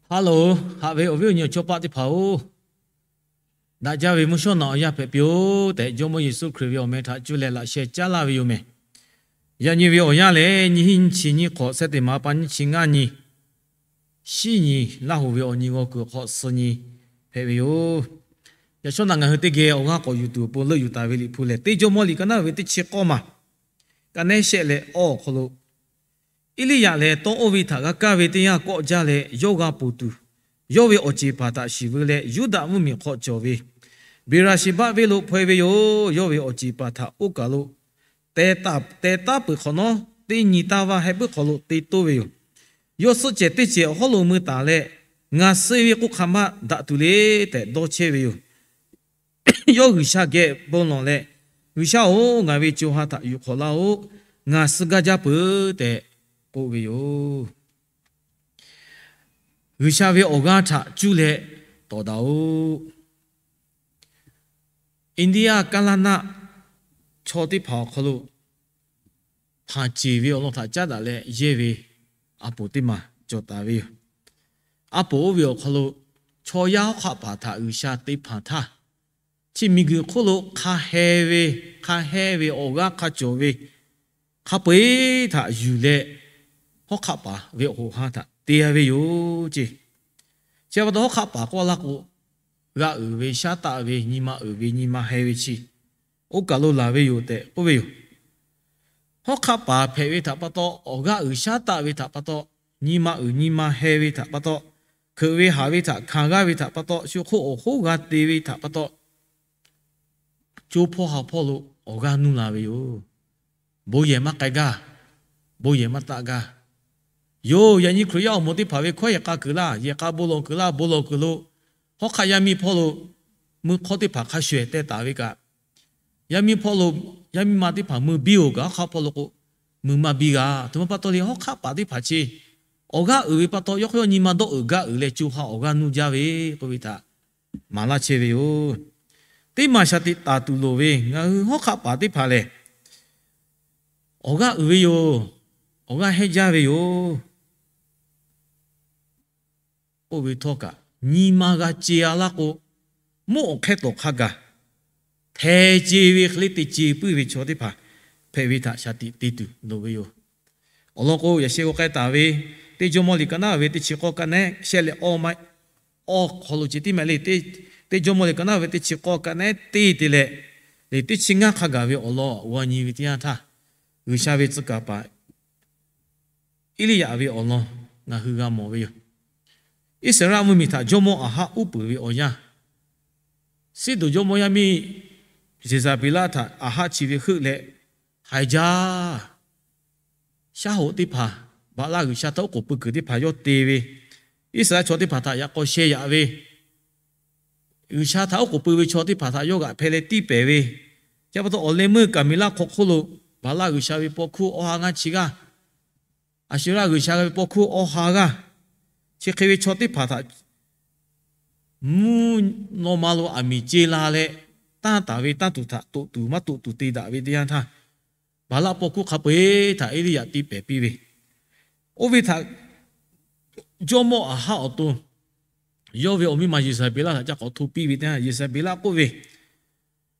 Haˉ loˬ, haꞈ ve awˬ viˉ awˬ nyi awˬ chawˇ paˆ teˇ hpaˍ-oˬ, daꞈ jaˇ ve mvuhˇ shawˉ naꞈ awˬ yanˇ hpehꞈ piˇ-oˆ tehꞈ, Jawˇmawˇ Yeˍsuˆ Hkriꞈ ve awˬ meh htaꞈ cuˇ leh laꞈ sheh caˉ laˇ ve yoˬ mehˬ. Yaꞈ nyi ve awˬ yanˇ lehˬ, nyiˇ hinˉ nyiˇ chi nyiˇ hk'awꞈ, September pa nyiˇ chi ngaˇ nyi, shiˉ nyi, Laˇ huˍ ve awˬ nyi g'aw kuiˬ hk'awꞈ suh nyi hpehꞈ ve yoˬ. Yaꞈ shawˉ naꞈ ngaˬ hui teˇ geh awˬ g'aˇ k'awꞈ yuˬ tuˬ awˬ pon leuˆ yuˬ taˍ ve Liꞈ hpu lehˬ, Teˇ Jawˇmawˇ liꞈ ka naˉ ve teˇ chi k'awˇ maˬ, ka nehˉ shehˆ leh awˇ awˬ hk'aw lo, Eˇliˇyaꞈ lehˬ tawˇ oˇ ve htaꞈ g'a kaˇ ve teˇ yanˇ kawˆ jaˇ leh, yawˇ g'a ponˬ tuˬ, yawˇ ve awˬ ceˬ paˍ htaꞈ shiˍ veu leh, Yuˇdaꞈ mvuhˇmiˬ hk'aw cawˬ ve Beˍraˍsheˍbaˆ venˇ lo hpaw-e ve yoˬ. Yawˇ ve awˬ ceˬ paˍ htaꞈ oˇ kaˬ lo teh taˍ, teh taˉ peuˬ hk'awꞈ nawˉ, teˇ nyi taˇ vaˇ heh puiˉ hk'aw lo te toˇ ve yoˬ. Yawˇ suhˆ cehˬ teˇ cehˬ awˬ hawˉ lo mui taˍ leh, Ngaˬ suh ve k'o hk'aˬ ma daꞈ tuˬ le tehꞈ dawˇ chehˇ ve yoˬ. Yawˇ G'uiˬsha geh bon lawˬ leh, G'uiˬsha-oˬ, ngaˬ ve co ha htaꞈ yuˬ hk'awꞈ laˇ-oˆ. Ngaˬ suh gaˇ jaˇ peuˬ tehꞈ k'oˆ ve yoˬ. G'uiˬsha ve awˬ g'aˇ htaꞈ cuˇ leh tawˍ daꞈ-oꞈ. India kaˇlaˇ naˆ chaw teˇ hpaˍ awˬ hk'aw lo hpanˍ ceˬ ve awˬ lawn htaꞈ caˉ daꞈ leh yehˇ ve a poˍ teˇ maˬ cawˬ taˍ ve yoˬ. A poˍ oˇ ve awˬ hk'aw lo chaw yaˇ hawˉ hk'aˆ paˍ htaꞈ G'uiˬsha te hpanˍ htaˇ, chi miˬguiˬ hk'oˆ lo hk'a heh ve, hk'a heh ve awˬ g'aˇ hk'a cawˬ ve hk'a peu-eˬ htaꞈ yuˬ leh, hawˉ hk'aˆ paˍ ve awˬ hoꞈ ha htaꞈ te-a ve yoˬ ceˇ. Chi pa taw hawˉ hk'aˆ paˍ k'oˆ laˇ k'o, g'a uiˍ ve, shaˉ taˆ ve, nyi ma uiˍ ve, nyi ma heh ve chi oˇ kaˬ lo laˬ ve yoˬ tehꞈ k'oˆ ve yoˬ. Hawˉ hk'aˆ paˍ hpehꞈ ve htaꞈ pa taw, awˬ g'aˇ uiˍ shaˉ taˆ ve htaꞈ pa taw, nyi ma uiˍ nyi ma heh ve htaꞈ pa taw, hkeuꞈ ve haˍ ve htaꞈ hkanˍ g'aˇ ve htaꞈ pa taw, shu hk'oˆ awˬ hoˉ g'a te ve htaꞈ pa taw, co hpawˇ ha hpawˇ lo awˬ g'aˇ nuˇ la ve yoˬ. Bon yehˬ maˇ k'ai gaˇ, bon yehˬ maˇ taˆ gaˇ. Yoˬ, yaꞈ nyi Hkriꞈ yaˇ awˬ moˍ teˇ hpaˍ ve hkawˇ yehˬ k'a kuiˬ laˇ, yehˬ k'a bon lawˬ kuiˬ laˇ, bon lawˬ kuiˬ lo hawˉ hk'aˆ yaˇ miˇ hpawˇ lo mui hk'awˇ teˇ hpaˍ hk'a shuˍ ehˍ teh taˍ ve kaꞈ, yaˇ miˇ hpawˇ lo, yaˇ miˇ ma teˇ hpaˍ mui biˇ-oˬ kaꞈ, hawˉ hk'aˆ hpawˇ lo k'o mui maˇ biˇ g'a. Aˬ htoꞈ ma pa taw le, hawˉ hk'aˆ paˍ teˇ hpaˍ chi awˬ g'aˇ uiˍ ve pa taw, yawˇ hk'aw yawˇ nyi ma dawˇ uiˍ gaˇ uiˍ leh, co ha awˬ g'aˇ nuˇ jaˇ ve k'oˆ ve htaꞈ maˍ laˇ chehˇ ve yoˬ. Teˇ maˬ shaˍ tiꞈ taˍ tuˬ loˍ ve, ngaˬ hui hawˉ hk'aˆ paˍ teˇ hpaˍ lehˬ, awˬ g'aˇ uiˍ ve yoˬ. Awˬ g'aˇ hehnˇ jaˇ ve yoˬ. Oˇ ve htawˇ kaꞈ, nyi ma g'a ce-a laˇ k'o, mvuhˇ awˬ hk'ehˇ tawˍ hk'a gaˬ hteh ce ve hk'e le te ce puiˉ ve chaw teˇ hpaˍ hpehꞈ ve htaꞈ shaˍ tiꞈ te tuˬ loˍ ve yoˬ. Awˬ lawn k'o, yaꞈ sheh g'aw k'ai taˍ ve Teˇ Jawˇmawˇ liꞈ ka naˉ ve teˇ chi k'awˇ ka nehˉ shehˆ leh awˇ maˇ awˇ hk'aw lo ce tiˉ maˇ heˆ le. Teˇ Jawˇmawˇ liꞈ ka naˉ ve teˇ chi k'awˇ ka nehˉ teˇ te leh, liꞈ teˇ chi ngaˇ hk'a gaˬ ve awˬ lawn g'a nyi ve teˇ yanˇ htaˇ, G'uiˬsha ve tcuh kaˍ paˍ Eˇliˇyaꞈ ve awˬ lawn ngaˬ hui g'a mawˬ ve yoˬ. Iˉsaˍreˍlaˆ mvuhˇmiˬ htaꞈ jawˇmawˇ Aˍhaˆ uˉ peunˍ ve awˬ yanˇ, Siˉdonˍ jawˇmawˇ yaˇ miˇ Yeˍzaˍbeˍlaˆ htaꞈ Aˍhaˆ chi ve heuˆ leh haiˬ jaˇ. Shaˉ hoꞈ teˇ hpaˍ, Baˍlaˆ g'uiˬsha htaꞈ oˉ k'oˍ pui kuiˬ teˇ hpaˍ yawˇ te ve, Iˉsaˍreˍlaˆ chaw teˇ hpaˍ htaꞈ yaꞈ k'aw sheh yaꞈ ve, g'uiˬsha htaꞈ oˉ k'oˍ pui ve chaw teˇ hpaˍ htaꞈ yawˇ g'aꞈ hpeh leh tiˇ pehˍ ve, chi pa taw awˬ leh meuˇ Kaˍmeˍlaˆ hk'aw hk'oˆ lo Baˍlaˆ g'uiˬsha ve paw hkuˇ awˇ ha ngaˇ chi g'aˇ, Aˍshuˍraˆ g'uiˬsha ve paw hkuˇ awˇ ha g'aˇ, chi hk'e ve chaw teˇ hpaˍ htaꞈ mvuhˇ naw ma lo aˬ miˍ ce la leh, tanˇ taˍ ve tanˇ tuˬ htaꞈ toꞈ tuˬ maˇ toꞈ tuˬ te daꞈ ve teˇ yanˇ htaˇ, Baˍlaˆ paw hkuˇ hk'a peu-eˬ htaꞈ Eˇliˇyaꞈ tiˇ pehˍ piˇ ve, oˇ ve htaꞈ jawˇmawˇ Aˍhaˆ awˬ to yawˇ ve awˬ miˇ ma Yeˍzaˍbeˍlaˆ htaꞈ ca k'awꞈ hto piˇ ve teˇ yanˇ, Yeˍzaˍbeˍlaˆ k'oˆ ve,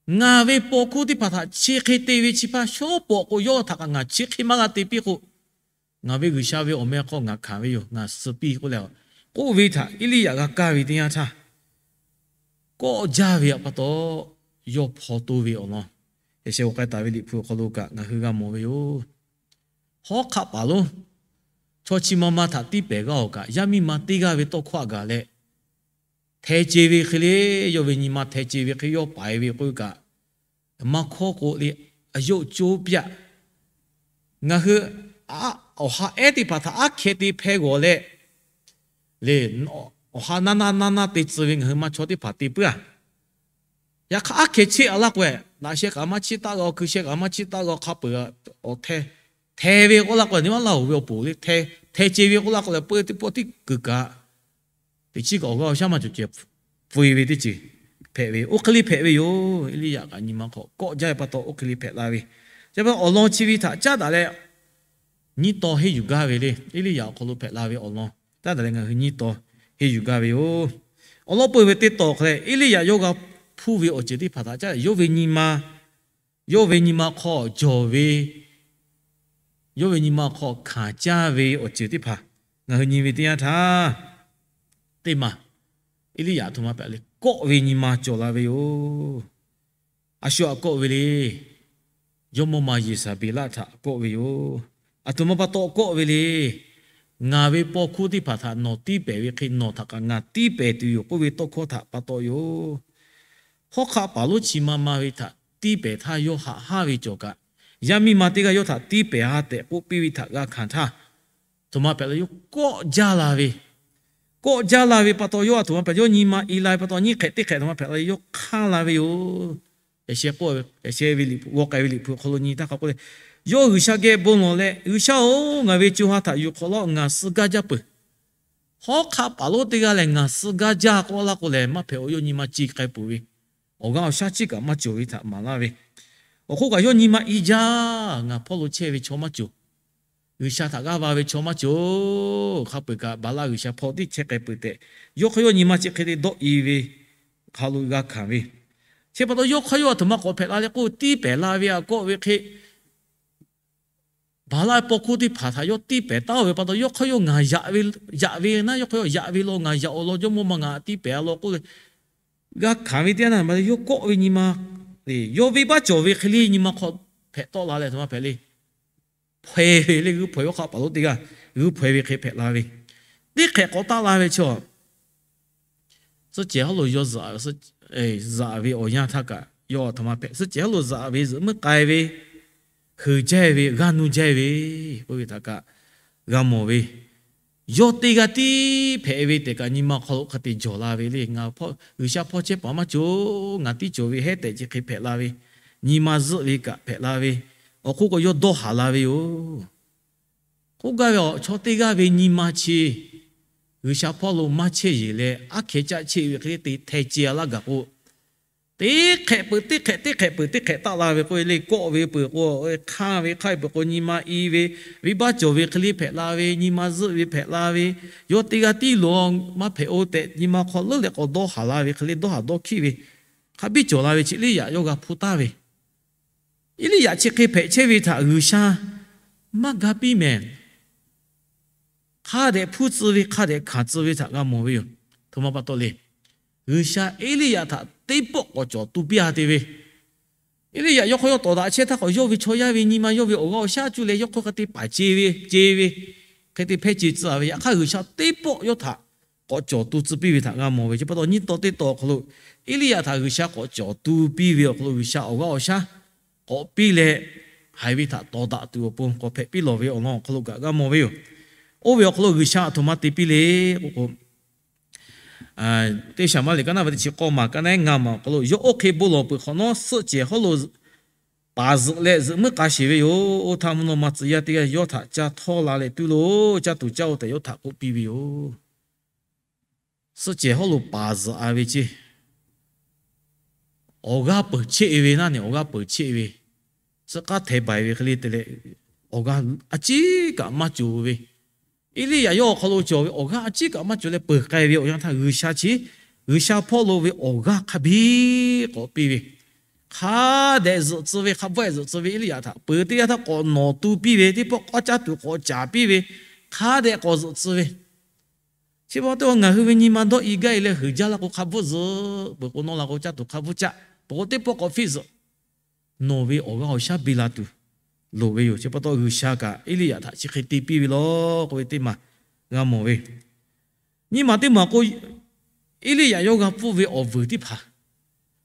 Ngaˬ ve paw hkuˇ teˇ hpaˍ htaꞈ chi hk'e te ve chi hpaˇ shawˉ pawˍ k'o, yawˇ htaꞈ kaꞈ ngaˬ chi hk'e maˇ g'a te piˇ k'o, ngaˬ ve G'uiˬsha ve awˬ meh hk'aw ngaˬ hkanˍ ve yoˬ, ngaˬ suh piˇ k'oˆ leh, k'oˆ ve htaꞈ Eˇliˇyaꞈ g'a kaˇ ve teˇ yanˇ htaˇ, kawˆ jaˇ ve pa taw, yawˇ hpaw toˇ ve awˬ lawn, yaꞈ sheh g'aw k'ai taˍ ve Liꞈ hpu awˬ hk'aw lo kaꞈ ngaˬ hui g'a mawˬ ve yoˬ. Hawˉ hk'aˆ paˍ lonˉ chaw chi ma ma htaꞈ tiˇ pehˍ g'aˇ-oˬ kaꞈ, yaˇ miˇ ma teˇ g'aˇ ve tawˇ hkawˇ a gaˬ leh, hteh ce ve hk'e le, yawˇ ve nyi ma hteh ce ve hk'e yawˇ paiˍ ve k'oˆ ve kaꞈ, maˇ hkawˇ k'o le, a yawˆ coˇ pyaˆ. Ngaˬ hui awˬ ha ehˉ teˇ hpaˍ htaꞈ aˉ hkeh te hpeh g'awˬ leh, le, awˬ ha naˇ naˇ naˇ naˇ te tcuh ve ngaˬ hui ma chaw teˇ hpaˍ te puiˉ-a. Yaꞈ hk'aˇ aˉ hkeh cheˆ-a laˇ k'o, naꞈ sheh kaꞈ maˇ chiˇ taˆ g'a, hkui sheh kaꞈ maˇ chiˇ taˆ g'a, hk'a peu-eˬ awˬ hteh, hteh ve k'oˆ laˇ k'o, nyi ma Laˇ huˍ ve awˬ poˍ le, hteh ce ve k'oˆ laˇ k'o leh, peu teˇ pawˆ tiˉ kuiˬ kaꞈ, teꞈ chiˉ kaꞈ awˬ g'aˇ awˬ shaˉ maˇ cawˬ ceh, pfuh-e ve teˇ ceuˬ hpehꞈ ve, oˇ hk'e le hpehꞈ ve yoˬ. Eˇliˇyaꞈ kaꞈ nyi ma hk'aw kawˆ jaˇ ve pa taw, oˇ hk'e le hpehꞈ la ve. Chi pa taw awˬ lawn chi ve htaꞈ caˉ daꞈ leh, nyiˇ taw henˇ yuˬ gaˇ ve le. Eˇliˇyaꞈ awˬ hk'aw lo hpehꞈ la ve awˬ lawn caˉ daꞈ leh ngaˬ hui nyiˇ taw henˇ yuˬ gaˇ ve yoˬ. Awˬ lawn peuˬ ve teˇ tawˬ hk'a leh, Eˇliˇyaꞈ yawˇ g'a hpuˇ ve awˬ ceuˬ teˇ hpaˍ htaꞈ caˉ leh, yawˇ ve nyi ma, yawˇ ve nyi ma hk'aw jawˬ ve, yawˇ ve nyi ma hk'aw hkanˍ caˇ ve awˬ ceuˬ teˇ hpaˍ ngaˬ hui nyi ve teˇ yanˇ htaˇ, teˇ maˬ Eˇliˇyaꞈ aˬ htoꞈ ma hpehꞈ le, kawˆ ve nyi ma cawˬ la ve yoˬ. A shu aꞈ kawˆ ve le. Jawˇmawˇ ma Yeˍsaˍbeˍlaˆ htaꞈ kawˆ ve yoˬ. Aˬ htoꞈ ma pa taw kawˆ ve le. Ngaˬ ve paw hkuˇ teˇ hpaˍ htaꞈ nawˬ tiˉ pehˍ ve hk'e, nawˬ htaꞈ kaꞈ ngaˬ tiˉ pehˍ tuˬ yoˬ k'oˆ ve tawˇ hkawˇ htaꞈ pa taw yoˬ. Hawˉ hk'aˆ paˍ lonˉ chi ma ma ve htaꞈ tiˉ pehˍ htaˇ, yawˇ haꞈ hanˇ ve cawˬ kaꞈ, yaˇ miˇ ma teˇ g'aˇ yawˇ htaꞈ tiˉ pehˍ ha tehꞈ k'oˆ piˇ ve htaꞈ g'a hkanˍ htaˇ, aˬ htoꞈ ma hpehꞈ la, yawˇ kawˆ jaˇ la ve. Kawˆ jaˇ la ve pa taw, yawˇ aˬ htoꞈ ma hpehꞈ, yawˇ nyi ma i la ve pa taw, nyiˇ hk'ehꞈ teˇ hk'ehꞈ aˬ htoꞈ ma hpehꞈ la, yawˇ hk'anˇ la ve yoˬ. Yaꞈ sheh k'oˆ, yaꞈ sheh ve liꞈ hpu, g'aw k'ai ve liꞈ hpu awˬ hk'aw lo nyi htaˇ hk'a k'oˆ le, yawˇ G'uiˬsha geh bon lawˬ leh, G'uiˬsha-oˬ, ngaˬ ve co ha htaꞈ yuˬ hk'awꞈ lawˉ, ngaˬ suh gaˇ jaˇ peuˬ. Hawˉ hk'aˆ paˍ lonˉ teˇ g'aˇ lehˬ, ngaˬ suh gaˇ jaˇ k'oˆ laˇ k'o lehˬ, maˇ hpehꞈ-oˬ. Yawˇ nyi ma ce k'ai peuˬ ve, awˬ g'aˇ awˬ shaˉ ciˉ kaꞈ maˇ cawˬ ve htaꞈ maˍ laˇ ve. Awˬ hk'oˆ kaꞈ yawˇ nyi ma i jaˇ, ngaˬ hpawˇ lo chehˇ ve chaw maˇ cawˬ. G'uiˬsha htaꞈ g'aˇ va ve chaw maˇ cawˬ. Hk'a peu-eˬ kaꞈ Baˍlaˆ g'uiˬsha hpawˇ tiˉ chehˇ k'ai peuˬ tehꞈ, yawˇ hk'aˇ yawˇ nyi ma chi hk'e te dawˆ i ve hk'a lo g'a hkanˍ ve. Chi pa taw yawˇ hk'aˇ yawˇ aˬ htoꞈ ma k'awꞈ hpehꞈ la leh k'oˆ, tiˉ pehˍ la ve aꞈ kawˆ ve hk'e, Baˍlaˆ paw hkuˇ teˇ hpaˍ htaꞈ yawˇ tiˉ pehˍ taˍ ve pa taw, yawˇ hk'aˇ yawˇ ngaˬ yaꞈ ve, yaꞈ ve naˉ, yawˇ hk'aˇ yawˇ yaꞈ ve law, ngaˬ yaꞈ-oˬ law, jawˇmawˇ ma ngaˬ tiˉ pehˍ-a law k'oˆ leh g'a hkanˍ ve teˇ yanˇ htaˇ, yawˇ kawˆ ve nyi ma, yawˇ venˇbaˆ cawˬ ve hk'e le nyi ma hk'aw hpehꞈ tawˆ la leh, aˬ htoꞈ ma hpehꞈ le, hpaweh ve le, g'uiˇ hpaweh, hawˉ hk'aˆ paˍ lonˉ teˇ g'aˇ g'uiˇ hpaweh ve hk'e hpehꞈ la ve. Teˇ hk'ehꞈ k'awꞈ taˆ la ve chaw, suhˆ cehˬ hawˉ lo yawˇ zuhꞈ ve awˬ yanˇ htaˇ kaꞈ yawˇ aˬ htoꞈ ma hpehꞈ, suhˆ cehˬ hawˉ lo zuhꞈ ve, zuhꞈ muiˉ k'ai ve, heuˬ jaˇ ve, g'aˇ nuˇ jaˇ ve, k'oˆ ve htaꞈ kaꞈ g'a mawˬ ve. Yawˇ teˇ g'aˇ tiˉ hpehꞈ ve tehꞈ kaꞈ nyi ma hk'aw lo hk'a te jawˬ la ve le. Ngaˬ G'uiˬsha hpawˇ chehˇ paˍ maˇ cawˬ, ngaˬ tiˉ cawˬ ve hehˉ tehꞈ chi hk'e hpehꞈ la ve, nyi ma zuhˆ ve kaꞈ hpehꞈ la ve, awˬ hk'oˆ k'o yawˇ dawˇ haˍ la ve yoˬ. K'oˆ gaˇ ve, chaw teˇ g'aˇ ve nyi ma chi G'uiˬsha hpawˇ lo maˇ chehˇ yeˬ leh, aˉ hkeh caˆ cheˆ ve hk'e te hteh ce-a laˇ gaˬ k'o, teˇ hk'ehꞈ peuˬ teˇ hk'ehꞈ, teˇ hk'ehꞈ peuˬ teˇ hk'ehꞈ taˆ la ve k'oˆ ve le. Kawˆ ve peuˬ k'o, hk'anˇ ve hk'aˇ ve peuˬ k'o, nyi ma i ve, venˇbaˆ cawˬ ve hk'e le hpehꞈ la ve, nyi ma zuhˆ ve hpehꞈ la ve, yawˇ teˇ g'aˇ tiˉ lo maˇ hpehꞈ-oˬ tehꞈ, nyi ma hk'aw leuˉ leh k'awꞈ dawˇ haˍ la ve hk'e le, dawˇ haˍ dawˇ hkiˆ ve, hk'a biˇ cawˬ la ve chi Eˇliˇyaꞈ yawˇ g'a hpuˇ taˍ ve. Eˇliˇyaꞈ chi hk'e hpehꞈ chehˇ ve htaꞈ G'uiˬsha maˇ ga piˇ mehˍ. Hk'a dehꞈ hpuˇ tcuh ve, hk'a dehꞈ hkanˍ tcuh ve htaꞈ g'a mawˬ ve yoˬ. Aˬ htoꞈ ma pa taw le. G'uiˬsha Eˇliˇyaꞈ htaꞈ teˇ pawˆ k'awꞈ cawˬ tu piˇ-a te ve. Eˇliˇyaꞈ yawˇ hk'aˇ yawˇ tawˍ daꞈ chehˇ htaˇ k'awꞈ, yawˇ ve chaw yaˇ ve nyi ma, yawˇ ve awˬ g'aˇ awˬ shaˉ cuˇ leh yawˇ hk'aˇ hk'e te paˍ ce ve, ce ve, hk'e te hpehˇ ce tcuh-a ve. Yaꞈ hk'aˇ G'uiˬsha teˇ pawˆ yawˇ htaꞈ k'awꞈ cawˬ tu tcuh piˇ ve htaꞈ g'a mawˬ ve. Chi pa taw nyiˇ taw teˇ taw awˬ hk'aw lo Eˇliˇyaꞈ htaꞈ G'uiˬsha k'awꞈ cawˬ tu piˇ ve awˬ hk'aw lo, G'uiˬsha awˬ g'aˇ awˬ shaˉ k'awꞈ piˇ leh, haiˬ ve htaꞈ tawˍ daꞈ tuˬ awˬ pon k'awꞈ hpehꞈ piˇ lawˬ ve awˬ lawn awˬ hk'aw lo kaꞈ g'a mawˬ ve yoˬ. Oˇ ve awˬ hk'aw lo G'uiˬsha aˬ htoꞈ ma te piˇ le k'oˆ k'o, teˇ Saˍmuˍaˍlehˍ kaꞈ naˉ ve teˇ chi k'awˇ maˬ kaꞈ naˉ ngaˇ maˬ awˬ hk'aw lo, yawˇ oˇ hk'e bon lawˬ peuˬ hk'awꞈ nawˉ, suhˆ cehˬ hawˉ lo paˍ zuhꞈ leh zuhꞈ muiˉ k'a sheˍ ve yoˬ. Oˇ htaˇ mvuhˇ naw ma tcuh yaˇ teˇ g'aˇ yawˇ htaꞈ caˇ htawˇ la leh tuˉ lo, caˇ tuˬ caˇ-oˬ tehꞈ yawˇ htaꞈ k'oˆ piˇ ve yoˬ. Suhˆ cehˬ hawˉ lo paˍ zuhꞈ-a ve ceˇ, awˬ g'aˇ peuˬ cheˆ ve naˉ ne, awˬ g'aˇ peuˬ cheˆ ve, suhˆ k'aˉ hteh baiˬ ve hk'e le te leh, awˬ g'aˇ a ciˉ kaꞈ maˇ cawˬ ve, Eˇliˇyaꞈ yawˇ awˬ hk'aw lo cawˬ ve awˬ g'aˇ a ciˉ kaꞈ maˇ cawˬ leh peuˬ k'ai ve awˬ yanˇ htaˇ, G'uiˬsha chi, G'uiˬsha hpawˇ lo ve awˬ g'aˇ hk'a biˇ k'awꞈ piˇ ve, hk'a dehꞈ zuhꞈ tcuh ve, hk'a bvuhˆ-ehˍ zuhꞈ tcuh ve, Eˇliˇyaꞈ htaꞈ peuˬ teˇ yanˇ htaˇ k'awꞈ nawˬ tu piˇ ve, teˇ pawˆ k'awꞈ caˇ tuˬ k'awꞈ caˍ piˇ ve, hk'a dehꞈ k'awꞈ zuhꞈ tcuh ve. Chi pa taw ngaˬ hui ve nyi ma dawˇ i gaˇ e leh heuˬ jaˇ laˇ k'o, hk'a bvuhˆ zuhꞈ peuˬ k'o, nawˇ la k'o caˇ tuˬ hk'a bvuhˆ caˇ peuˬ k'o, teˇ pawˆ k'awꞈ fiˇ zuhꞈ, nawˬ ve awˬ g'aˇ awˬ shaˉ biˇ la tuˬ loˍ ve yoˬ. Chi pa taw G'uiˬsha kaꞈ Eˇliˇyaꞈ htaꞈ chi hk'e te piˇ ve law k'oˆ ve teˇ maˬ g'a mawˬ ve. Nyiˇ maˬ teˇ maˬ k'o, Eˇliˇyaꞈ yawˇ g'a hpfuhˇ ve awˬ vuiˬ teˇ hpaˍ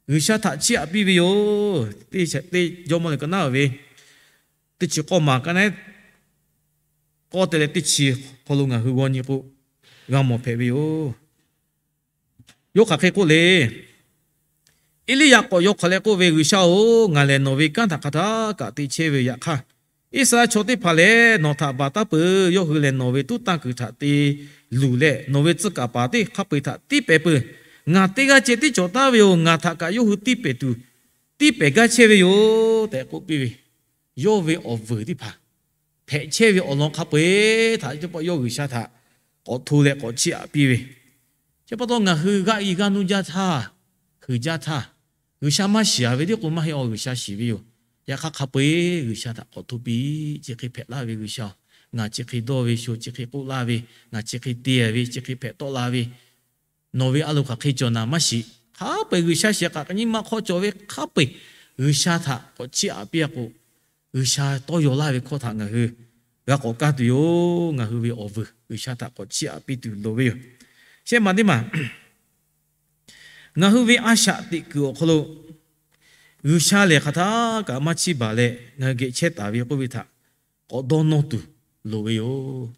G'uiˬsha htaꞈ chiˇ aꞈ piˇ ve yoˬ. Teˇ, jawˇmawˇ lehˬ kaꞈ naˉ ve teˇ chi k'awˇ maˬ kaꞈ naˉ k'awˇ te leh teˇ chi hk'aw lo ngaˬ hui g'aw nyi k'o, g'a mawˬ hpehꞈ ve yoˬ. Yawˇ hk'aˬ hk'e k'oˆ le. Eˇliˇyaꞈ k'awꞈ yaw hk'awꞈ leh k'oˆ ve, G'uiˬsha-oˬ, ngaˬ lehˬ nawˬ ve kanˉ htaꞈ hk'a htaˇ kaꞈ te chehˇ ve yoˬ. Yaꞈ hk'aˇ, Iˉsaˍreˍlaˆ chaw teˇ hpaˍ lehˬ nawˬ htaꞈ baˬ taˉ peuˬ. Yawˇ hui lehˬ nawˬ ve tuˉ tanˇ kuiˬ htaꞈ te luˬ leh, nawˬ ve tcuh kaˍ paˍ teˇ hk'a peu-eˬ htaꞈ tiˉ pehˍ peuˬ. Ngaˬ teˇ g'aˇ ceh tiˉ cawˬ taˍ ve yoˬ. Ngaˬ htaꞈ kaꞈ yawˇ hui tiˉ pehˍ tuˬ, tiˉ pehˍ gaˇ chehˇ ve yoˬ tehꞈ k'oˆ piˇ ve. Yawˇ ve awˬ vuiˬ teˇ hpaˍ hpehꞈ chehˇ ve awˬ lawn hk'a peu-eˬ htaꞈ teˇ pawˆ yawˇ G'uiˬsha htaꞈ k'awꞈ hto leh k'awꞈ chiˇ aꞈ piˇ ve. Hk'e pa taw ngaˬ hui g'aˇ i g'aˇ nuˇ jaˇ htaˇ, hui jaˇ htaˇ, G'uiˬsha maˇ shiˍ-a ve tiˉ k'o maˇ heˆ, a G'uiˬsha shiˍ ve yoˬ. Yaꞈ hk'aˇ hk'a peu-eˬ G'uiˬsha htaꞈ k'awꞈ hto piˇ, chi hk'e hpehꞈ laˇ ve G'uiˬsha-oˬ, ngaˬ chi hk'e dawˇ ve sho, chi hk'e k'oˆ laˇ ve, ngaˬ chi hk'e te-a ve, chi hk'e hpehꞈ tawˆ la ve, nawˬ ve a loˍ hk'aˬ hk'e cawˬ naˍ maˇ shiˍ. Hk'a peu-eˬ G'uiˬsha shiˍ k'aꞈ nyi ma hk'aw cawˬ ve hk'a peu-eˬ G'uiˬsha htaꞈ k'awꞈ chiˇ aꞈ piˇ-a k'o, G'uiˬsha tawˇ yaw laˇ ve hkawˇ htaꞈ ngaˬ hui g'a k'awꞈ kaˇ tuˬ yoˬ. Ngaˬ hui ve awˬ vuiˬ G'uiˬsha htaꞈ k'awꞈ chiˇ aꞈ piˇ tuˬ loˍ ve yoˬ. Shehˆ maˬ teˇ maˬ, ngaˬ hui ve a shaꞈ teꞈ kuiˬ awˬ hk'aw lo G'uiˬsha lehˬ hk'aˬ htaˇ kaꞈ maˇ chiˇ baˬ leh ngaˬ hui geh chehˇ taˍ ve k'oˆ ve htaꞈ k'awꞈ dawˇ nawˇ tuˬ loˍ ve yoˬ.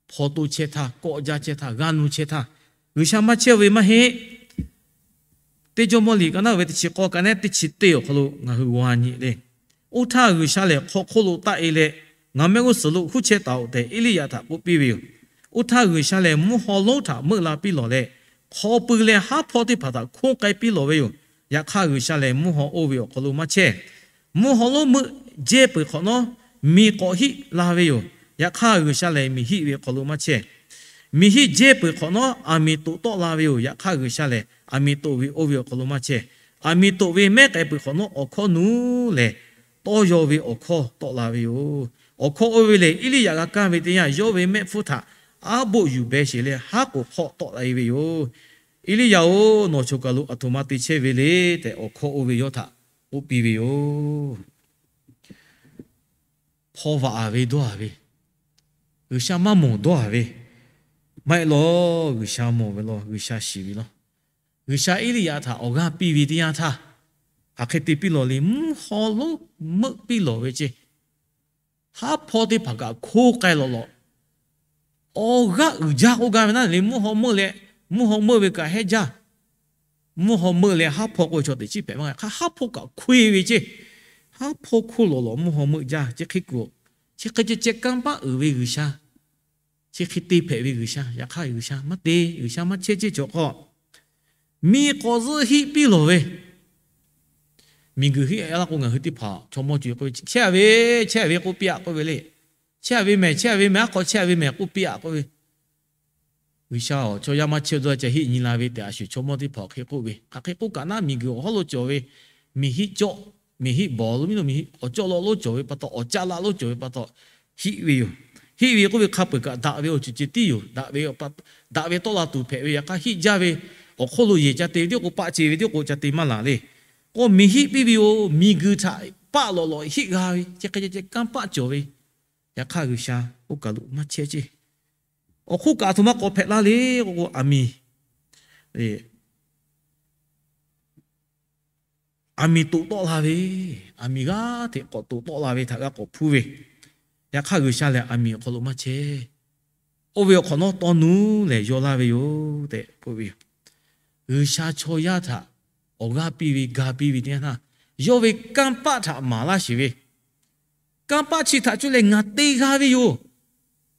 Hpaw toˇ chehˇ htaˇ, kawˆ jaˇ chehˇ htaˇ, g'aˇ nuˇ chehˇ htaˇ, G'uiˬsha maˇ chehˇ ve maˇ heˆ. Teˇ Jawˇmawˇ liꞈ ka naˉ ve teˇ chi k'awˇ ka naˉ teˇ chi teˇ awˬ hk'aw lo ngaˬ hui g'a nyi le. Oˇ htaˇ G'uiˬsha lehˬ hk'aw hk'oˆ lo taˆ-e leh, Ngaˬ mehˆ g'uˇ suhˍ lo huˉ chehˇ taˍ-oꞈ tehꞈ Eˇliˇyaꞈ htaꞈ k'oˆ piˇ ve yoˬ. Oˇ htaˇ G'uiˬsha lehˬ mvuhˇ haw lonˉ htaꞈ meuˆ la piˇ lawˬ leh, hk'aw pui leh haˉ hpawˇ teˇ hpaˍ htaꞈ hkoˇ k'ai piˇ lawˬ ve yoˬ. Yaꞈ hk'aˇ G'uiˬsha lehˬ mvuhˇ haw oˇ ve awˬ hk'aw lo maˇ chehˇ. Mvuhˇ haw lonˉ meuˆ jehˇ peuˬ hk'awꞈ nawˉ, miˬ k'awꞈ hiˆ la ve yoˬ. Yaꞈ hk'aˇ G'uiˬsha lehˬ miˬ hiˆ ve awˬ hk'aw lo maˇ chehˇ. Miˬ hiˆ jehˇ peuˬ hk'awꞈ nawˉ, aˬ miˍ toꞈ tawˆ la ve yoˬ. Yaꞈ hk'aˇ G'uiˬsha lehˬ aˬ miˍ toꞈ ve oˇ ve awˬ hk'aw lo maˇ chehˇ. Aˬ miˍ toꞈ ve mehˉ k'ai peuˬ hk'awꞈ nawˉ, awˬ hkawˇ nuˇ lehˬ tawˇ yaw ve awˬ hkawˇ tawˆ la ve yoˬ. Awˬ hkawˇ oˇ ve lehˬ, Eˇliˇyaꞈ g'a kaˇ ve teˇ yanˇ, yawˇ ve mehˆ hpfuhˇ htaꞈ aˉ boˆ yuˬ beh sheˍ leh, haˉ k'oˍ hk'awˆ tawˆ la-e ve yoˬ. Eˇliˇyaꞈ-oˬ, nawˬ choˬ kaˬ lo aˬ htoꞈ ma te chehˇ ve le tehꞈ, awˬ hkawˇ oˇ ve yawˇ htaꞈ k'oˆ piˇ ve yoˬ. Hpaw vaꞈ-a ve dawˇ-a ve, G'uiˬsha maˇ mawˬ dawˇ-a ve, maˇ heˆ law, G'uiˬsha mawˬ ve law, G'uiˬsha shiˍ ve law. G'uiˬsha Eˇliˇyaꞈ htaꞈ awˬ g'aˇ piˇ ve teˇ yanˇ htaˇ, hk'aˬ hk'e te piˇ lawˬ le, mvuhˇ haw lonˉ meuˆ piˇ lawˬ ve ceˇ. Haˉ hpawˇ teˇ hpaˍ kaꞈ hkoˇ k'ai lawˬ lawˬ. Awˬ g'aˇ uiˍ jaˇ k'oˆ gaˇ ve naˉ le, mvuhˇ haw meuˆ leh, mvuhˇ haw meuˆ ve kaꞈ hehnˇ jaˇ. Mvuhˇ haw meuˆ leh haˉ hpawˇ k'oˆ ve chaw teꞈ chiˉ hpehꞈ maˇ g'a. Hk'aˬ haˉ hpawˇ kaꞈ hkoˇ-e ve ceˇ. Haˉ hpawˇ hkoˇ lawˬ lawˬ mvuhˇ haw meuˆ jaˇ. Chi hk'e kuˬ, chi hk'e ceh ceh kanˇ paˆ uiˍ ve G'uiˬsha, chi hk'e te hpehꞈ ve G'uiˬsha, yaꞈ hk'aˇ G'uiˬsha maˇ te, G'uiˬsha maˇ chehˇ ceˇ cawˬ hk'aw, miˬ k'awꞈ zuhˆ hiˆ piˇ lawˬ ve. Miˬguiˬ hiˆ-a laˇ k'o, ngaˬ hui teˇ hpaˍ chaw mawˇ co-e k'oˆ ve, chehˇ-a ve, chehˇ-a ve k'oˆ piˇ-a k'oˆ ve le. Chehˇ-a ve mehˍ, chehˇ-a ve mehˍ, aˉ hk'aw chehˇ-a ve mehˍ k'oˆ piˇ-a k'oˆ ve. G'uiˬsha-oˬ, chaw yaˇ maˇ chehˇ dawˇ ceh hiˆ nyi la ve tehꞈ, a shu chaw mawˇ teˇ hpaˍ hk'e k'oˆ ve. Hk'aˬ hk'e k'oˆ kaꞈ naˉ, miˬguiˬ awˬ hawˉ lo cawˬ ve miˬ hiˆ cawˆ, miˬ hiˆ bawˬ lo, miˬ hiˆ awˬ cawˆ law lo cawˬ ve pa taw, awˬ caˆ laˇ lo cawˬ ve pa taw, hiˆ ve yoˬ. Hiˆ ve k'oˆ ve hk'a peuˬ kaꞈ daꞈ ve awˬ ceuˬ ceh tiˉ yoˬ. Daꞈ ve, daꞈ ve tawˆ la tuˬ hpehꞈ ve, yaꞈ hk'aˇ hiˆ jaˇ ve awˬ hk'oˆ lo yehˬ ca te ve tiˉ k'o, paˆ ce ve tiˉ k'o ca te maˇ laˬ le. K'o miˬ hiˆ piˇ ve yoˬ. Miˬguiˬ htaꞈ paˆ lawˬ lawˬ hiˆ g'a ve, chi hk'e ceh ceh kanˇ paˆ cawˬ ve, yaꞈ hk'aˇ G'uiˬsha oˇ kaˬ lo maˇ chehˇ ceˇ. Awˬ hk'oˆ kaꞈ aˬ htoꞈ ma k'awꞈ hpehꞈ laˇ le k'o, aˬ miˍ, aˬ miˍ toꞈ tawˆ la ve, aˬ miˍ g'aˇ hteꞈ k'awꞈ toꞈ tawˆ la ve htaꞈ g'a k'awꞈ hpuˇ ve. Yaꞈ hk'aˇ G'uiˬsha lehˬ aˬ miˍ awˬ hk'aw lo maˇ chehˇ. Oˇ ve awˬ hk'awꞈ nawˉ tawˇ nuˇ lehˬ yaw laˇ ve yoˬ tehꞈ k'oˆ ve yoˬ. G'uiˬsha chaw yaˇ htaꞈ awˬ g'aˇ piˇ ve, ga piˇ ve teˇ yanˇ htaˇ, yawˇ ve kanˇ paˆ htaꞈ maˍ laˇ sheˍ ve, kanˇ paˆ chi htaꞈ cuˇ leh ngaˬ te g'a ve yoˬ.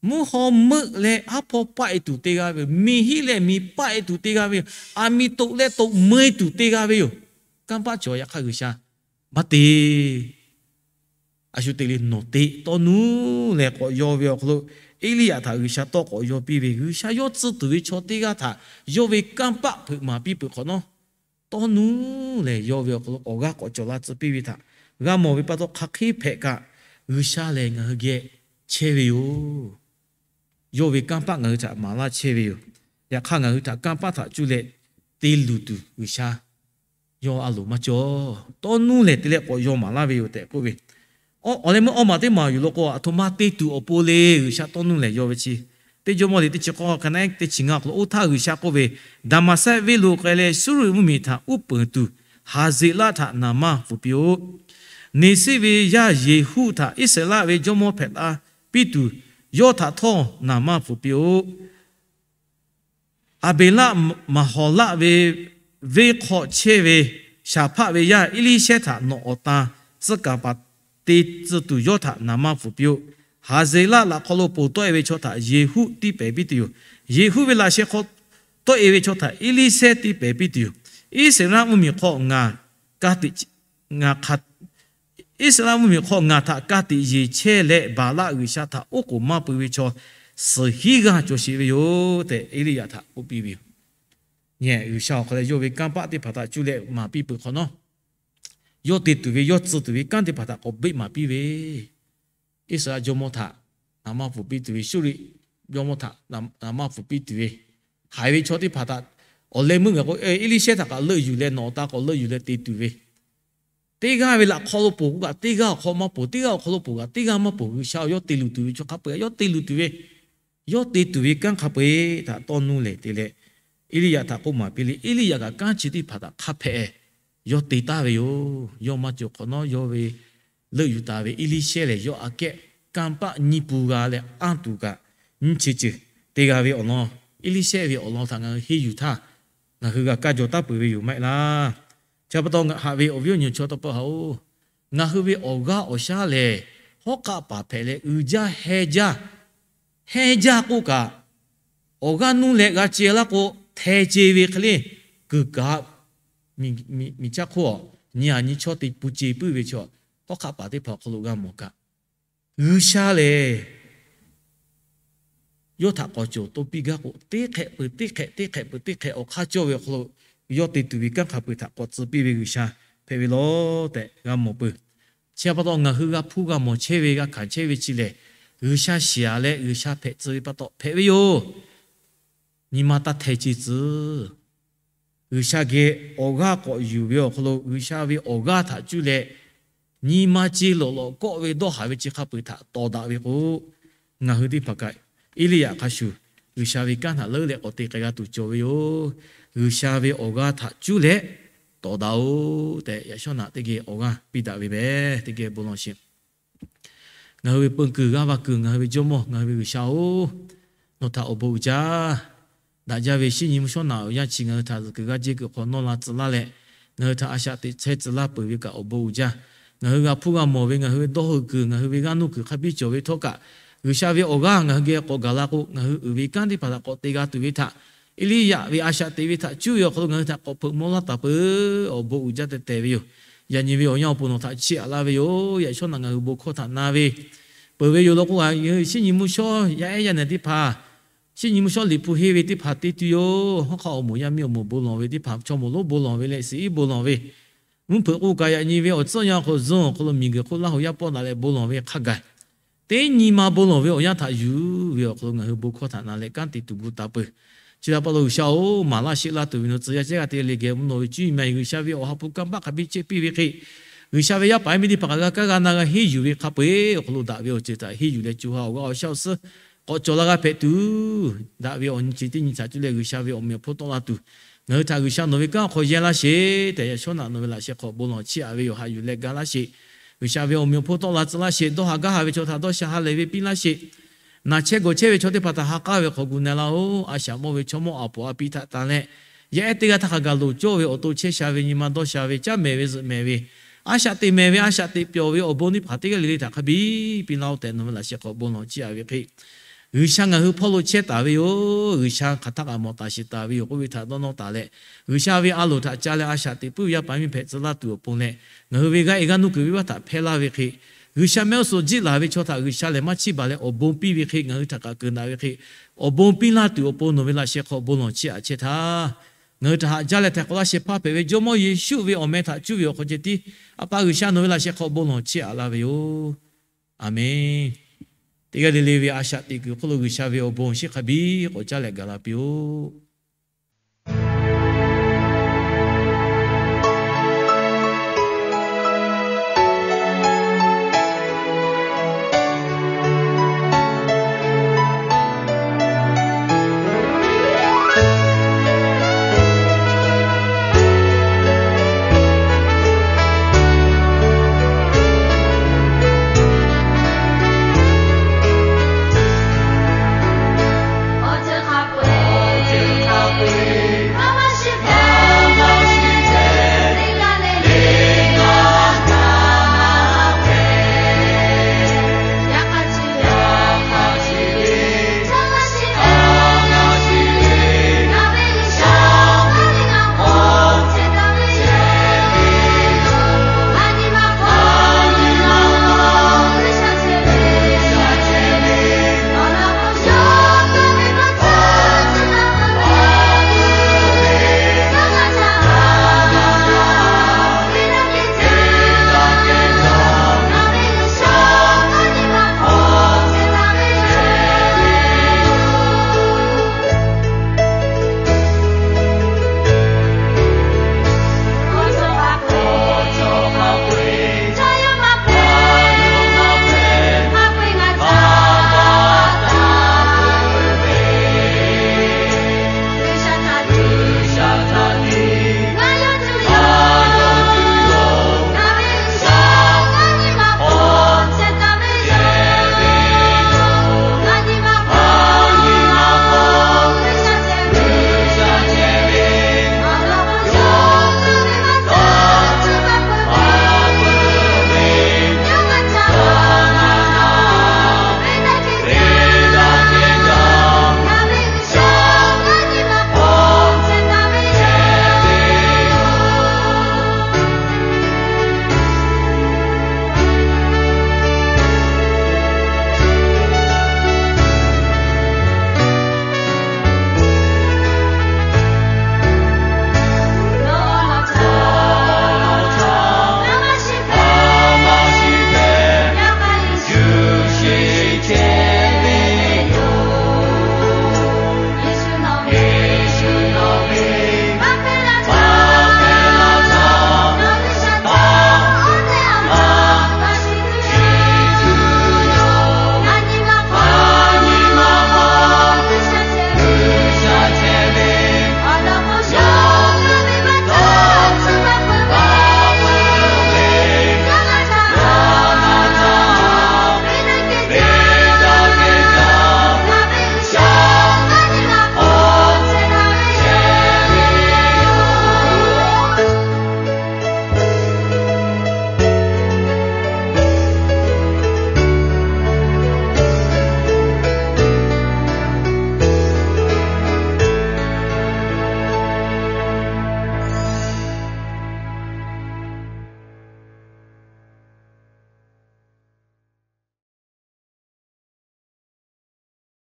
Mvuhˇ haw meuˆ leh haˉ hpawˇ paˆ-e tuˬ te g'a ve yoˬ. Miˬ hiˆ leh miˬ paˆ-e tuˬ te g'a ve yoˬ. Aˬ miˍ toꞈ leh toꞈ meu-e tuˬ te g'a ve yoˬ. Kanˇ paˆ cawˬ, yaꞈ hk'aˇ G'uiˬsha maˇ te. A shu te le, nawˬ te, tawˇ nuˇ lehˬ k'awꞈ yaw ve awˬ hk'aw lo, Eˇliˇyaꞈ htaꞈ G'uiˬsha tawˇ k'awꞈ yaw piˇ ve, G'uiˬsha yawˇ tcuh tuˬ ve chaw teˇ g'aˇ htaꞈ yawˇ ve kanˇ paˆ hpeuꞈ maˍ piˇ peuˬ hk'awꞈ nawˉ, tawˇ nuˇ lehˬ yaw ve awˬ hk'aw lo awˬ g'aˇ k'awꞈ cawˬ la tcuh piˇ ve htaꞈ g'a mawˬ ve pa taw, hk'aˬ hk'e hpehꞈ kaꞈ G'uiˬsha lehˬ ngaˬ hui geh chehˇ ve yoˬ. Yawˇ ve kanˇ paˆ ngaˬ hui htaꞈ maˍ laˇ chehˇ ve yoˬ. Yaꞈ hk'aˇ ngaˬ hui htaꞈ kanˇ paˆ htaꞈ cuˇ leh te luˬ tuˬ G'uiˬsha yawˇ a loˍ maˇ cawˬ. Tawˇ nuˇ lehˬ te leh k'awꞈ yaw maˍ laˇ ve yoˬ tehꞈ k'oˆ ve. Awˬ leh meuˇ awˇ maˬ teˇ maˬ yuˬ lo k'o, aˬ htoꞈ ma te tuˬ awˬ pon le, G'uiˬsha tawˇ nuˇ lehˬ yaw ve chi. Teˇ Jawˇmawˇ liꞈ teˇ chi k'awˇ ka naˉ teˇ chi ngaˇ awˬ hk'aw lo, oˇ htaˇ G'uiˬsha k'oˆ ve, Daˍmaˍsehˆ venˇ lo k'ai leh Suˇriˆ mvuhˇmiˬ htaꞈ uˉ peunˍ tuˬ Haˍzeˍlaˆ htaꞈ naˍ manˇ fuˍ piˇ-oˆ. Neˍsiˆ ve yaˇ Yeˍhuˆ htaꞈ Iˉsaˍreˍlaˆ ve jawˇmawˇ hpehꞈ la piˇ tuˬ, yawˇ htaꞈ htawˇ naˍ manˇ fuˍ piˇ-oˆ. Aˍbeˍlaˆ Maˍhawˍlaˆ ve venˇ hk'aw chehˇ ve Shaˍhpaˆ ve yaˇ Eˇliˇshehˇ htaꞈ nawˬ awˬ tan tcuh kaˍ paˍ te tcuh tuˬ yawˇ htaꞈ naˍ manˇ fuˍ piˇ-oˆ. Haˍzeˍlaˆ laꞈ hk'aw lo ponˬ tawˆ-e ve chaw htaꞈ Yeˍhuˆ tiˇ pehˍ piˇ tuˬ yoˬ. Yeˍhuˆ ve laꞈ sheh hk'aw tawˆ-e ve chaw htaꞈ Eˇliˇshehˇ tiˇ pehˍ piˇ tuˬ yoˬ. Iˉsaˍreˍlaˆ mvuhˇmiˬ hk'aw ngaˬ ka tiꞈ ngaˬ hk'a Iˉsaˍreˍlaˆ mvuhˇmiˬ hk'aw ngaˬ htaꞈ ka tiꞈ yeˬ chehˇ leh, Baˍlaˆ g'uiˬsha htaꞈ oˉ k'oˍ maˇ pui ve chaw suhˍ hinˉ g'aˇ cawˬ sheˍ ve yoˬ tehꞈ, Eˇliˇyaꞈ htaꞈ k'oˆ piˇ ve yoˬ. G'uiˬsha awˬ hk'aw leh yawˇ ve kanˇ paˆ teˇ hpaˍ htaꞈ cuˇ leh maˍ piˇ peuˬ hk'awꞈ nawˉ, yawˇ te tuˬ ve yawˇ tcuh tuˬ ve kanˉ teˇ hpaˍ htaꞈ k'awꞈ beˆ maˍ piˇ ve, Iˉsaˍreˍlaˆ jawˇmawˇ htaꞈ naˍ maˇ pfuhˍ piˇ tuˬ ve, Suˇriˆ jawˇmawˇ htaꞈ naˍ maˇ pfuhˍ piˇ tuˬ ve, haiˬ ve chaw teˇ hpaˍ htaꞈ awˬ leh meuˇ ngaˬ k'o, Eˇliˇshehˇ htaꞈ kaꞈ leuˆ yuˬ leh nawˬ awˬ ta k'awꞈ leuˆ yuˬ leh te tuˬ ve, teˇ g'aˇ ve laꞈ hk'aw lo poˬ k'o kaꞈ teˇ g'aˇ awˬ hk'aw maˇ poˬ, teˇ g'aˇ awˬ hk'aw lo poˬ kaꞈ teˇ g'aˇ maˇ poˬ. G'uiˬsha yawˇ te luˬ tuˬ ve chaw hk'a peu-eˬ, yawˇ te luˬ tuˬ ve, yawˇ te tuˬ ve kanˉ hk'a peu-eˬ htaꞈ tawˇ nuˇ lehˬ te leh, Eˇliˇyaꞈ htaꞈ k'oˆ maˍ piˇ leh, Eˇliˇyaꞈ kaꞈ kanˉ chi teˇ hpaˍ htaꞈ hk'a hpehꞈ yawˇ te taˍ ve yoˬ. Yawˇ maˇ cawˬ hk'awꞈ nawˉ, yawˇ ve leuˆ yuˬ taˍ ve Eˇliˇshehˇ lehˬ, yawˇ aꞈ kehˉ kanˇ paˆ nyiˇ pun g'a leh anˇ tuˬ kaꞈ nyiˇ chi ceuˬ te g'a ve awˬ lawn, Eˇliˇshehˇ ve awˬ lawn htaꞈ ngaˬ hui henˇ yuˬ htaˇ, ngaˬ hui g'a kaˇ jaw taˉ peuˬ ve yoˬ maˇ heˆ laˇ. Chi pa taw, haꞈ ve awˬ viˉ awˬ nyi chaw taw pa haꞈ-oˬ, ngaˬ hui ve awˬ g'aˇ awˬ shaˉ lehˬ, hawˉ hk'aˆ paˍ hpehꞈ leh uiˍ jaˇ hehnˇ jaˇ, hehnˇ jaˇ k'oˆ kaꞈ, awˬ g'aˇ nuˇ leh g'a ce laˇ k'o, hteh ce ve hk'e le, kuiˬ kaꞈ miˬ caˇ hk'oˆ a, nyi aꞈ nyi chawˇ te pu ce puiˉ ve chaw, hawˉ hk'aˆ paˍ teˇ hpaˍ awˬ hk'aw lo g'a mawˬ kaꞈ, G'uiˬsha lehˬ yawˇ htaꞈ k'awꞈ cawˬ to piˇ gaˇ k'o, teˇ hk'ehꞈ peuˬ teˇ hk'ehꞈ, teˇ hk'ehꞈ peuˬ teˇ hk'ehꞈ awˬ hk'aˇ cawˇ ve awˬ hk'aw lo, yawˇ te tuˬ ve kanˉ hk'a peu-eˬ htaꞈ k'awꞈ tcuh piˇ ve G'uiˬsha hpehꞈ ve law tehꞈ g'a mawˬ peuˬ. Chi pa taw, ngaˬ hui g'a hpuˇ g'a mawˬ chehˇ ve, g'a hkanˍ chehˇ ve chi lehˬ, G'uiˬsha shiˍ-aꞈ leh G'uiˬsha hpehꞈ tcuh ve pa taw hpehꞈ ve yoˬ. Nyi ma taˇ hteh ce tcuh. G'uiˬsha geh awˬ g'aˇ k'awꞈ yuˬ ve awˬ hk'aw lo, G'uiˬsha ve awˬ g'aˇ htaꞈ cuˇ leh nyi ma ce lawꞈ lawꞈ kawˆ ve dawˇ haˍ ve chi hk'a peu-eˬ htaꞈ tawˍ daꞈ ve k'o, ngaˬ hui teˇ hpaˍ kaꞈ Eˇliˇyaꞈ hk'a shuˍ G'uiˬsha ve kanˉ htaꞈ leuˉ leh k'awꞈ te k'ai g'a tuˬ cawˬ ve yoˬ. G'uiˬsha ve awˬ g'aˇ htaꞈ cuˇ leh tawˍ daꞈ-oˬ tehꞈ, yaꞈ shawˉ naꞈ teˇ geh awˬ g'aˇ piˇ daꞈ ve meh. Teˇ geh bon lawˬ sheˍ. Ngaˬ hui ve peu kuiˬ g'aˇ va kuiˬ, ngaˬ hui ve Jawˇmawˇ, ngaˬ hui ve G'uiˬsha-oˬ, nawˬ htaꞈ awˬ bon uiˍ jaˇ. Daꞈ jaˇ ve shinˉ nyi mvuhˇ shawˉ naꞈ awˬ yanˇ chi ngaˬ hui htaꞈ zuhꞈ kuiˬ g'aˇ jehˇ kuiˬ hk'awꞈ nawˇ la tcuh laˇ leh, ngaˬ hui htaꞈ a shaꞈ teꞈ chehˇ tcuh laˇ peuˬ ve kaꞈ awˬ bon uiˍ jaˇ. Ngaˬ hui g'a hpuˇ g'a mawˬ ve, ngaˬ hui ve dawˇ hui kuiˬ, ngaˬ hui ve g'aˇ nuˇ kuiˬ hk'a biˇ cawˬ ve htawˇ kaꞈ, G'uiˬsha ve awˬ g'aˇ ngaˬ hui geh k'awꞈ gaˬ la k'o, ngaˬ hui uiˍ ve kanˉ teˇ hpaˍ htaꞈ k'awꞈ te g'a tuˬ ve htaꞈ Eˇliˇyaꞈ ve a shaꞈ teꞈ ve htaꞈ cuˇ ve awˬ hk'aw lo ngaˬ hui htaꞈ k'awꞈ hpeuꞈ maw laˇ taˍ peuˬ. Awˬ bon uiˍ jaˇ tehꞈ tehˬ ve yoˬ. Yaꞈ nyi ve awˬ yanˇ awˬ pon nawˬ htaꞈ chiˇ aꞈ laˇ ve yoˬ. Yaꞈ shawˉ naꞈ ngaˬ hui bon hkawˇ htaꞈ na ve peuˬ ve yoˬ law k'o, shinˉ nyi mvuhˇ shawˉ yaˇ ehˉ yaˇ nehˬ teˇ hpaˍ, shinˉ nyi mvuhˇ shawˉ liꞈ hpu henˇ ve teˇ hpaˍ te tuˬ yoˬ. Hawˉ hk'aˆ awˬ moˍ yaˇ miˇ awˬ moˍ bon lawˬ ve teˇ hpaˍ, chaw moˍ lonˉ bon lawˬ ve leh siˍ iˉ bon lawˬ ve, mvuhˇ hpeuꞈ k'oˆ kaꞈ yaꞈ nyi ve awˬ tcuhˉ awˬ yanˇ awˬ hk'aw lo zuhꞈ awˬ hk'aw lo miˬguiˬ hk'oˆ Laˇ hoꞈ yaˇ pawˆ daꞈ leh bon lawˬ ve hk'a gaˬ, teˇ nyi ma bon lawˬ ve awˬ yanˇ htaꞈ yuˬ ve awˬ hk'aw lo ngaˬ hui bon hkawˇ htaꞈ na leh kanˉ te tuˬ gu taˍ peuˬ. Chi htaꞈ pa taw G'uiˬsha-oˬ, maˍ laˇ sheˆ laˇ tuˬ ve nawˬ tcuh yaˇ chehˇ g'a te leh geh mvuhˇ naw ve cuˇ yiˍ ma G'uiˬsha ve awˬ ha hpu kanˇ paˆ hk'a biˇ chehˇ piˇ ve hk'e, G'uiˬsha ve yaˇ paˍ yaˇ miˇ teˇ hpaˍ kaꞈ g'a kaˇ g'a na g'a henˇ yuˬ ve hk'a peu-eˬ awˬ hk'aw lo daꞈ ve awˬ ceuˬ htaꞈ henˇ yuˬ leh co ha awˬ g'aˇ awˬ shaˉ awˬ suhˉ k'awꞈ cawˬ la g'a hpehꞈ tuˬ, daꞈ ve awˬ nyi chi teˇ nyi htaꞈ cuˇ leh G'uiˬsha ve awˬ meꞈ awˬ hponˇ tawˆ la tuˬ, ngaˬ hui htaꞈ G'uiˬsha nawˬ ve kanˉ awˬ hk'aw yehˇ laˇ sheˍ tehꞈ, yaꞈ shawˉ naꞈ nawˬ ve laꞈ sheh hk'awꞈ bon lawˬ chiˇ aꞈ ve yoˬ. Haꞈ yuˬ leh ga laˇ sheˍ. G'uiˬsha ve awˬ meꞈ awˬ hponˇ tawˆ la tcuh laˇ sheˍ. Dawˇ haˍ gaˇ haˍ ve chaw htaꞈ dawˇ sha ha lehˬ ve piˇ laˇ sheˍ. Naˬ chehˇ gawˬ chehˇ ve chaw teˇ hpaˍ htaꞈ ha k'aˉ ve hk'aw gu na laˇ-oˬ. A shaꞈ mawˇ ve chaw mawˇ aˬ poˍ a pi htaꞈ tanˬ leh, yaˇ ehˉ teˇ g'aˇ htaˇ hk'a gaˬ loˍ cawˇ ve awˬ to chehˇ sha ve nyi ma dawˇ sha ve caˉ mehˍ ve zuhꞈ mehˍ ve, a shaꞈ teꞈ mehˍ ve, a shaꞈ teꞈ pyawˬ ve awˬ bon teˇ hpaˍ teˇ g'aˇ le le htaꞈ hk'a biˇ piˇ laˇ-oˬ tehꞈ nawˬ ve laꞈ sheh hk'awꞈ bon lawˬ chiˇ aꞈ ve hk'e, G'uiˬsha ngaˬ hui hpawˇ lo chehˇ taˍ ve yoˬ. G'uiˬsha hk'aˬ htaˇ kaꞈ mawˬ taˍ shiˍ taˍ ve yoˬ k'oˆ ve htaꞈ dawˇ nawˇ taˍ leh, G'uiˬsha ve a loˍ htaꞈ ca leh a shaꞈ teꞈ puiˉ ve yaˇ paˍ miˇ hpehꞈ tcuh laˇ tuˬ awˬ pon leh, ngaˬ hui ve g'aˇ e g'aˇ nuˇ kuiˬ venˇbaˆ htaꞈ hpehˇ laˇ ve hk'e, G'uiˬsha mehˆ g'uˇ suhˍ jiˆ laˬ ve chaw htaꞈ G'uiˬsha lehˬ maˇ chiˇ baˬ leh awˬ bon piˇ ve hk'e, ngaˬ hui htaꞈ kaꞈ keu daꞈ ve hk'e, awˬ bon piˇ laˇ tuˬ awˬ pon nawˬ ve laꞈ sheh hk'awꞈ bon lawˬ chiˇ aꞈ chehˇ htaˇ, ngaˬ hui htaꞈ haꞈ jaˇ leh htaiˍ hk'awꞈ laˇ sheh hpaˇ hpehꞈ ve Jawˇmawˇ Yeˍsuˆ ve awˬ meh htaꞈ cuˇ ve awˬ hk'aw ceh tiˉ, A pa G'uiˬsha nawˬ ve laꞈ sheh hk'awꞈ bon lawˬ chiˇ aꞈ laˇ ve yoˬ. Aˬmenˍ. Teˇ g'aˇ le le ve a shaꞈ teꞈ kuiˬ hk'oˆ lo G'uiˬsha ve awˬ bon awˬ shinˉ hk'a biˇ k'awꞈ caˇ leh gaˬ la piˇ-oˆ.